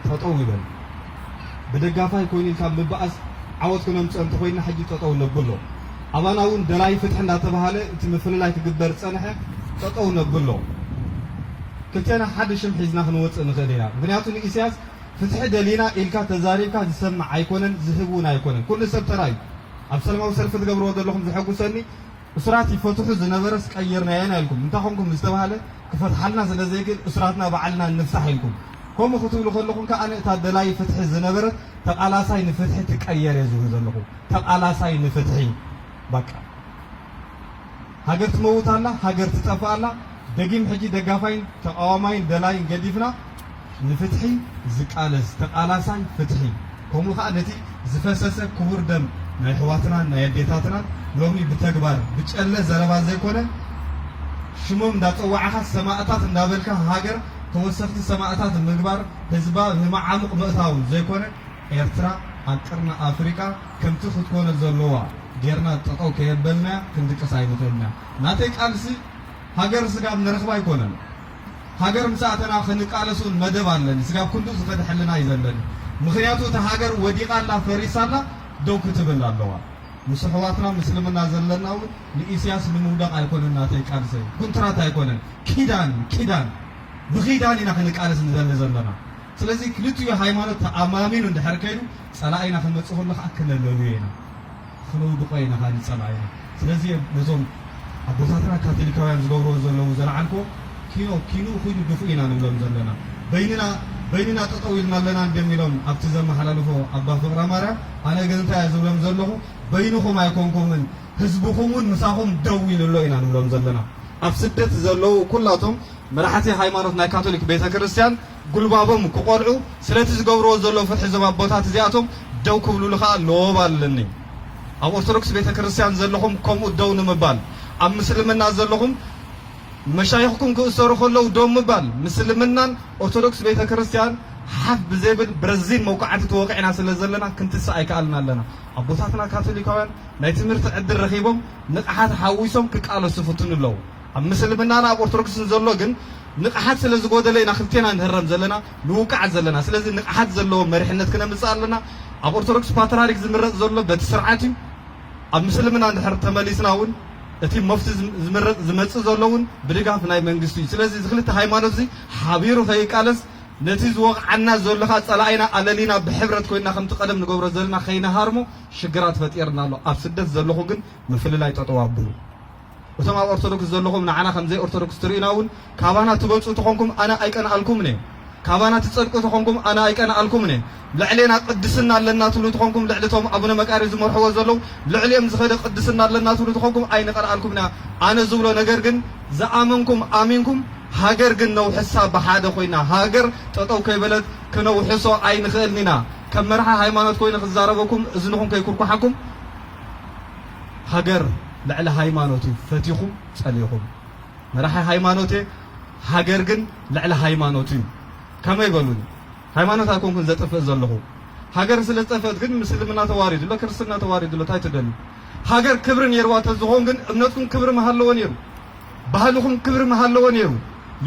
ጠጠው ይበል። ብደጋፋይ ኮይኑ ኢልካ ምብኣስ ዓወት ክነምፅኦ እንተኮይንና ሕጂ ጠጠው ነብሎ። ኣባና እውን ደላይ ፍትሒ እንዳተባሃለ እቲ ምፍልላይ ክግበር ዝፀንሐ ጠጠው ነብሎ። ክልቴና ሓደ ሽም ሒዝና ክንወፅእ ንኽእል ኢና። ምክንያቱ ንኢሳያስ ፍትሒ ደሊና ኢልካ ተዛሪብካ ዝሰምዕ ኣይኮነን፣ ዝህብ እውን ኣይኮነን። ኩሉ ሰብ ተራዩ ኣብ ሰላማዊ ሰልፊ ትገብርዎ ዘለኹም ዘሐጉሰኒ እሱራት ይፈትሑ ዝነበረስ ቀይርናየን ኢልኩም። እንታይ ኮንኩም ዝተባህለ ክፈትሓልና ስለ ዘይክእል እሱራትና ባዕልና ንፍታሕ ኢልኩም። ከምኡ ክትብሉ ከለኹም ከኣ እታ ደላይ ፍትሒ ዝነበረት ተቓላሳይ ንፍትሒ ትቀየር እየ ዝብሉ ዘለኹ። ተቓላሳይ ንፍትሒ በቃ። ሃገር ትመውት ኣላ፣ ሃገር ትጠፍእ ኣላ። ደጊም ሕጂ ደጋፋይን ተቃዋማይን ደላይን ገዲፍና ንፍትሒ ዝቃለስ ተቃላሳይ ፍትሒ፣ ከምኡ ከኣ ነቲ ዝፈሰሰ ክቡር ደም ናይ ኣሕዋትናን ናይ ኣዴታትናን ሎሚ ብተግባር ብጨለ ዘረባ ዘይኮነ ሽሞም እንዳጸዋዕካ ሰማእታት እንዳበልካ ሃገር ተወሰኽቲ ሰማእታት ምግባር ህዝባ ንመዓሙቕ ምእታው ዘይኮነ ኤርትራ ኣብ ቅርኒ ኣፍሪቃ ከምቲ ክትኮነ ዘለዋ ጌርና ጠጠው ከየበልናያ ክንድቅስ ኣይንኽእልና። ናተይ ቃልሲ ሃገር ስጋብ ንረኽባ ኣይኮነን። ሃገር ምስ ኣተና ክንቃለስ እውን መደብ ኣለኒ። ስጋብ ክንዱ ዝኸደ ሕልና እዩ ዘለኒ። ምኽንያቱ እታ ሃገር ወዲቓ ኣላ፣ ፈሪሳ ኣላ፣ ደው ክትብል ኣለዋ። ምስ ኣሕዋትና ምስልምና ዘለና እውን ንኢሳያስ ንምውዳቕ ኣይኮነን ናተይ ቃልሰይ። ኩንትራት ኣይኮነን። ኪዳን፣ ኪዳን። ብኺዳን ኢና ክንቃለስ ንደሊ ዘለና። ስለዚ ክልቲኡ ሃይማኖት ተኣማሚኑ እንድሕር ከይዱ ጸላኢና ክመጽእ ከሎ ከዓ ክነለልዮ ኢና። ክነውድቆ ኢና ካልእ ጸላኢና። ስለዚ ነዞም ኣቦታትና ካቶሊካውያን ዝገብርዎ ዘለዉ ዘልዓልክዎ ኪኖ ኪንኡ ኪዱ ግፉ ኢና ንብሎም ዘለና። በይንና በይንና ጠጠው ኢልና ኣለና እንድዮም ኢሎም ኣብቲ ዘመሓላልፎ ኣባ ፍቕረ ማርያም። ኣነ ግን እንታይ እየ ዝብሎም ዘለኹ? በይንኹም ኣይኮንኩምን፣ ህዝብኹም እውን ምሳኹም ደው ኢሉ ኣሎ ኢና ንብሎም ዘለና። ኣብ ስደት ዘለዉ ኩላቶም መራሕቲ ሃይማኖት ናይ ካቶሊክ ቤተ ክርስቲያን ጉልባቦም ክቆልዑ ስለቲ ዝገብርዎ ዘለዉ ፍትሒ እዞም ኣቦታት እዚኣቶም ደው ክብሉሉ ከዓ ሎብ ኣለኒ። ኣብ ኦርቶዶክስ ቤተ ክርስቲያን ዘለኹም ከምኡ ደው ንምባል፣ ኣብ ምስልምና ዘለኹም መሻይኽኩም ክእሰሩ ከለዉ ደው ምባል። ምስልምናን ኦርቶዶክስ ቤተ ክርስቲያን ሓፍ ብዘይብል ብረዚን መውቃዕቲ ተወቂዕና ስለ ዘለና ክንትስእ ኣይከኣልን ኣለና። ኣቦታትና ካቶሊካውያን ናይ ትምህርቲ ዕድል ረኺቦም ንቕሓት ሓዊሶም ክቃለሱ ይፍትኑ ኣለዉ። ኣብ ምስልምናን ኣብ ኦርቶዶክስን ዘሎ ግን ንቕሓት ስለ ዝጎደለ ኢና ክልቴና ንህረም ዘለና፣ ንውቃዕ ዘለና። ስለዚ ንቕሓት ዘለዎ መሪሕነት ክነምጽእ ኣለና። ኣብ ኦርቶዶክስ ፓትርያርክ ዝምረጽ ዘሎ በቲ ስርዓት እዩ። ኣብ ምስልምና እንድሕር ተመሊስና እውን እቲ መፍቲ ዝም-፣ ዝምረጽ ዝመጽእ ዘሎ እውን ብድጋፍ ናይ መንግስቲ እዩ። ስለዚ እዚ ክልተ ሃይማኖት እዚ ሓቢሩ ከይቃለስ ነቲ ዝወቕዓና ዘሎ ኸኣ ጸላኢና ኣለሊና ብሕብረት ኮይንና ከምቲ ቀደም ንገብሮ ዘለና ከይንሃርሞ ሽግራት ፈጢርና ኣሎ። ኣብ ስደት ዘለኹ ግን ምፍልላይ ጠጠው ኣብሉ። እቶም ኣብ ኦርቶዶክስ ዘለኹም ንዓና ከም ዘይ ኦርቶዶክስ ትርእዩና እውን ካባና ትበልጹ ተኾንኩም ኣነ ኣይቀንኣልኩምን እየ። ካባና ትጸድቁ ተኾንኩም ኣነ ኣይቀንኣልኩምን እየ። ልዕሌና ቅድስና ኣለና ትብሉ ተኾንኩም ልዕሊ እቶም ኣቡነ መቃርዮስ ዝመርሕዎ ዘለዉ ልዕሊኦም ዝኸደ ቅድስና ኣለና ትብሉ ተኾንኩም ኣይንቀንኣልኩምን ኢና። ኣነ ዝብሎ ነገር ግን ዝኣመንኩም ኣሚንኩም ሃገር ግን ነውሕሳ ብሓደ ኮይና ሃገር ጠጠው ከይበለት ክነውሕሶ ኣይንኽእልን ኢና። ከም መራሒ ሃይማኖት ኮይነ ክዛረበኩም እዝንኹም ከይኩርኩሓኩም ሃገር ልዕሊ ሃይማኖት እዩ ፈቲኹም ጸሊኹም። መራሒ ሃይማኖት እየ፣ ሃገር ግን ልዕሊ ሃይማኖት እዩ። ከመይ በሉኒ? ሃይማኖት ኣይኮንኩን ዘጥፍእ ዘለኹ። ሃገር ስለ ዝጠፍአት ግን ምስልምና ተዋሪዱ ኣሎ፣ ክርስትና ተዋሪዱ ኣሎ፣ እንታይ ትደልዩ? ሃገር ክብሪ ነይርዋ ተዝኾን ግን እምነትኩም ክብሪ ምሃለዎ ነይሩ፣ ባህልኹም ክብሪ ምሃለዎ ነይሩ፣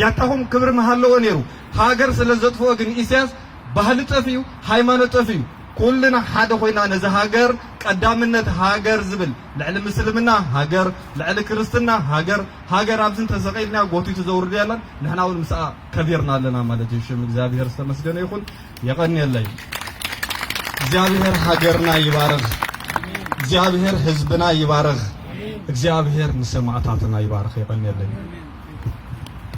ያታኹም ክብሪ ምሃለዎ ነይሩ። ሃገር ስለ ዘጥፍኦ ግን ኢሳያስ ባህሊ ጠፊኡ፣ ሃይማኖት ጠፊኡ፣ ኩልና ሓደ ኮይና ነዚ ሃገር ቀዳምነት ሃገር ዝብል ልዕሊ ምስልምና ሃገር፣ ልዕሊ ክርስትና ሃገር፣ ሃገር ኣብዚ እንተሰቒልና ጎቲቱ ዘውርድ የለን። ንሕና እውን ምስኣ ከቢርና ኣለና ማለት እዩ። ሽም እግዚኣብሔር ዝተመስገነ ይኹን። የቐንየለይ። እግዚኣብሔር ሃገርና ይባርኽ። እግዚኣብሔር ህዝብና ይባርኽ። እግዚኣብሔር ንሰማዕታትና ይባርኽ። የቐንየለይ።